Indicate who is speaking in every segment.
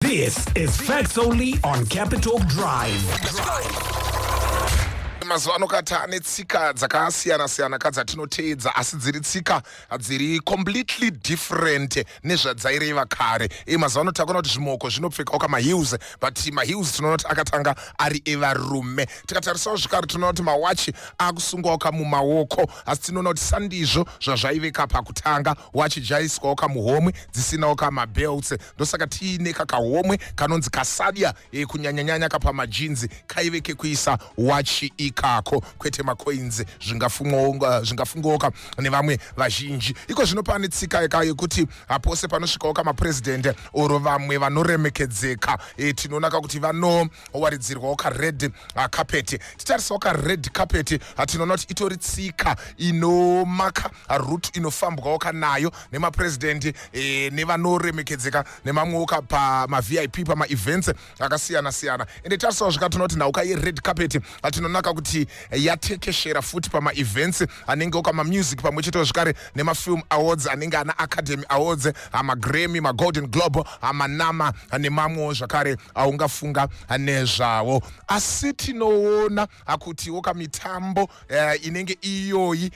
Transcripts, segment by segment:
Speaker 1: This is Facts Only on Capital Drive.
Speaker 2: Mazuva ano kata ane tsika dzakasiyana-siyana ka dzatinoteedza, asi dziri tsika dziri completely different nezvadzaireva kare. Mazuva ano takuona kuti zvimoko zvinopfekawo kamaheels, but maheels tinoona kuti akatanga ari evarume. Tikatarisawo zvekare, tinoona kuti mawachi akusungwawo kamumaoko, asi tinoona kuti sandizvo zvazvaiveka pakutanga. Wachi jaiswawo kamuhomwe dzisinawo kamabelts, ndosaka tiine kakahomwe kanonzi kasadya, kunyanyanyanya kapamajinzi kaive kekuisa wachi ikako, kwete macoins zvingafungwoka nevamwe vazhinji. Iko zvino pane tsika ka yekuti pose panosvikawo kamapurezidendi oro vamwe vanoremekedzeka, tinoona kakuti vanowaridzirwawo kared carpet. Titarisawo kared carpet, tinoona kuti itori tsika inomaka route inofambwawo kanayo nemapurezidendi, nevanoremekedzeka nemamwewo pamaVIP pamaevents akasiyana siyana. Ende tarisawo zvika, tinoona kuti nhauka yered carpet tinonaka kuti yatekeshera futi pamaevents anenge kamamusic, pamwe chetewo zvekare nemafilm awards anenge ana Academy Awards, amaGrammy, maGolden Globe, amanama nemamwewo zvakare aungafunga nezvawo. Asi tinoona kutiwo kamitambo inenge iyoyi,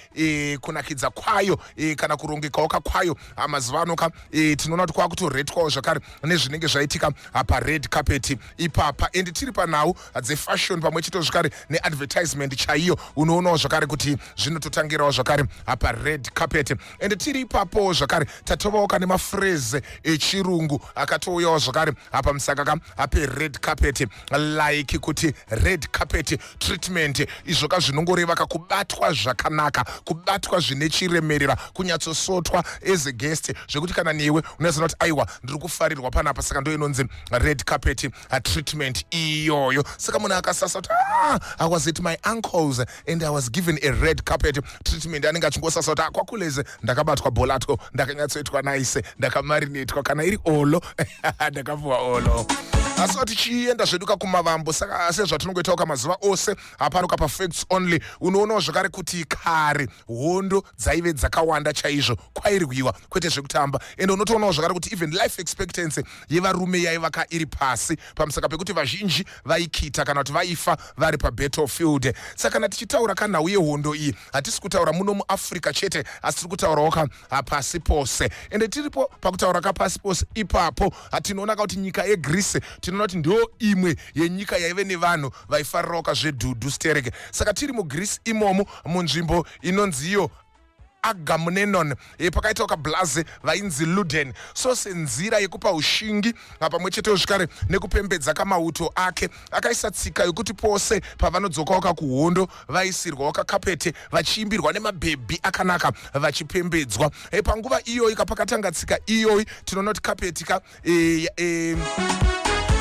Speaker 2: kunakidza kwayo, kana kurongekawo kakwayo mazuva ano ka, tinoona kuti kwakutoretwawo zvakare nezvinenge zvaitika pared carpet ipapa. And tiri panhau dzefashion pamwe chete zvakare neadvertisement chaiyo, unoonawo zvakare kuti zvinototangirawo zvakare pared carpet. And tiri ipapowo zvakare, tatovawo kane maphrase echirungu akatouyawo zvakare pamusaka ka pered carpet, like kuti red carpet treatment. Izvo ka zvinongoreva kakubatwa zvakanaka, kubatwa zvine chiremerera, kunyatsosotwa as a guest, zvekuti kana newe unoziva kuti aiwa, ndiri kufarirwa panapa. Saka ndo inonzi red carpet treatment iyoyo. Saka munhu akasasa kuti, "Ah, I was at my uncle's and I was given a red carpet treatment," anenge achingosasa kuti, "Ah, kwakuleze ndakabatwa bolato, ndakanyatsoitwa nice, ndakamarinetwa, kana iri olo ndakapuwa olo." Asi tichienda zvedu kakumavambo, saka sezvatinongoitawo kamazuva ose hapano kapaFacts Only, unoonawo zvakare kuti kare hondo dzaive dzakawanda chaizvo, kwairwiwa kwete zvekutamba. Ende unotoonawo zvakare kuti even life expectancy yevarume yaivaka iri pasi, pamusaka pekuti vazhinji vaikita kana kuti vaifa vari pabattlefield. Saka kana tichitaura kanhau yehondo iyi, hatisi kutaura muno muAfrica chete, asi tiri kutaurawo ka pasi pose. Ende tiripo pakutaura kapasi pose ipapo, tinoona kuti nyika yeGreece, tinoona kuti ndo imwe yenyika yaive nevanhu vaifarirawo kazvedhudhu stereke. Saka tiri muGreece imomo, munzvimbo inonziyo Agamemnon, pakaitawo kablaze vainzi Luden. So senzira yekupa ushingi pamwe chetewo zvekare nekupembedza kamauto ake, akaisa tsika yokuti pose pavanodzokawo kakuhondo vaisirwawo kakapete, vachiimbirwa nemabhebhi akanaka, vachipembedzwa. Panguva iyoyi kapakatanga tsika iyoyi, tinoona kuti kapeti ka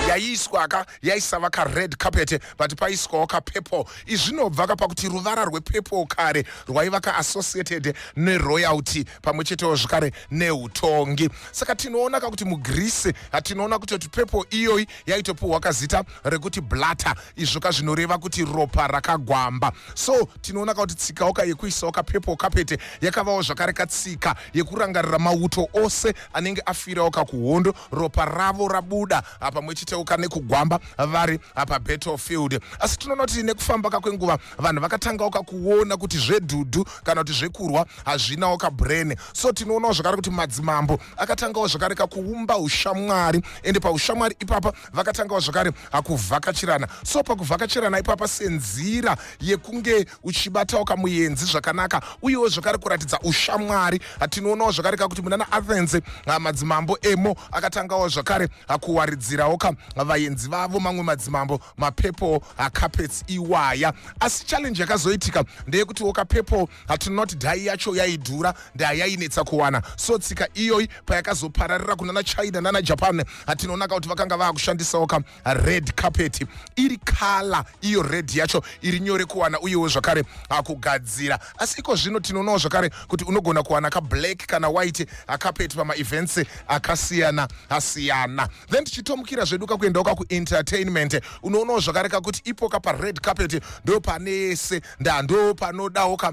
Speaker 2: yaiiswa ka yaisava kared carpet, but paiswawo kapurple. Izvi zvinobva ka pakuti ruvara rwepurple kare rwaiva kaassociated neroyalty pamwe chetewo zvekare neutongi. Saka tinoona kakuti muGreece, tinoona kuti purple iyoyi yaitopuhwa kazita rekuti blata, izvo kazvinoreva kuti ropa rakagwamba. So tinoona kakuti tsikawo ka yekuisawo kapurple carpet yakavawo zvakare katsika yekurangarira mauto ose anenge afirawo kakuhondo, ropa ravo rabuda pamwe chetewo kane kugwamba vari pabattlefield. Asi tinoona kuti nekufamba kakwenguva vanhu vakatangawo kakuona kuti zvedhudhu kana kuti zvekurwa hazvinawo kabrain. So tinoonawo zvakare kuti madzimambo akatangawo zvakare kakuumba ushamwari, ende paushamwari ipapa vakatangawo zvakare kuvhakachirana. So pakuvhakachirana ipapa, senzira yekunge uchibatawo kamuenzi zvakanaka uyewo zvakare kuratidza ushamwari, tinoonawo zvakare kakuti munana Athens, madzimambo emo akatangawo zvakare kuwaridzirawo ka vaenzi vavo, mamwe madzimambo, mapurple carpets iwaya. Asi challenge yakazoitika ndeyekutiwo kapurple, hatinoti dye yacho yaidhura, ndayainetsa kuwana. So tsika iyoyi payakazopararira kunana China nana Japan, hatinoona kuti vakanga vaakushandisawo ka red carpet iri colour iyo red yacho iri nyore kuwana uyewo zvakare kugadzira. Asi iko zvino tinoonawo zvakare kuti unogona kuwana kablack kana white carpet pamaevents akasiyana asiyana. Then tichitomukira zvedu. Tichioka kuendaoka kuentertainment, unoonawo zvakare kakuti ipoka pared carpet ndo panese nda ndo panodawo ka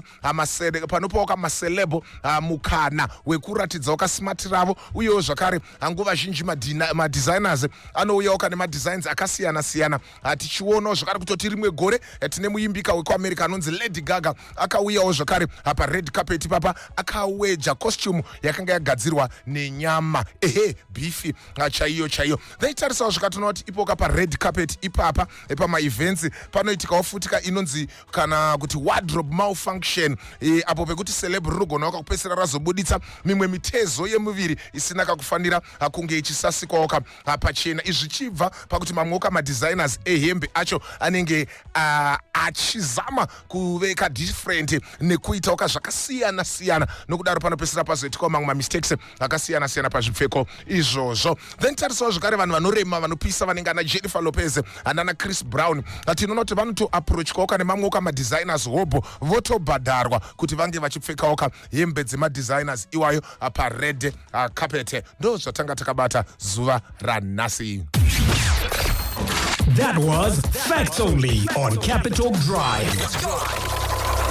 Speaker 2: panopawo ka maceleb mukana wekuratidzawo kasmart ravo. Uyewo zvakare nguva zhinji madesigners anouyawo ka nemadesigns akasiyana siyana. Tichionawo zvakare kutoti rimwe gore tine muimbika wekuAmerica anonzi Lady Gaga, akauyawo zvakare pared carpet ipapa, akaweja costume yakanga yagadzirwa nenyama, ehe, beef chaiyo chaiyo. Then tarisawo zvikatoona kuti ipoka pared carpet ipapa pamaevents panoitikawo futi ka inonzi kana kuti wardrobe malfunction, apo pekuti celeb rinogona kakupedzisira razobuditsa mimwe mitezo yemuviri isina kakufanira kunge ichisasikwawo ka pachena. Izvi zvichibva pakuti mamwewo kamadesigners ehembe acho anenge achizama kuveka different nekuitawo ka zvakasiyana siyana. Nokudaro panopedzisira pazoitikawo mamwe mamistakes akasiyana siyana pazvipfeko izvozvo. Then tarisawo zvakare vanhu vanorema, vanopisa, vanenge ana Jennifer Lopez, anana Chris Brown. Tinoona kuti vanotoapproachwawo ka nemamwewo kamadesigners hobho, votobhadharwa kuti vange vachipfekawo ka hembe dzemadesigners iwayo pared carpet. Ndo zvatanga takabata zuva ranhasi.
Speaker 1: That was Facts Only on Capital Drive.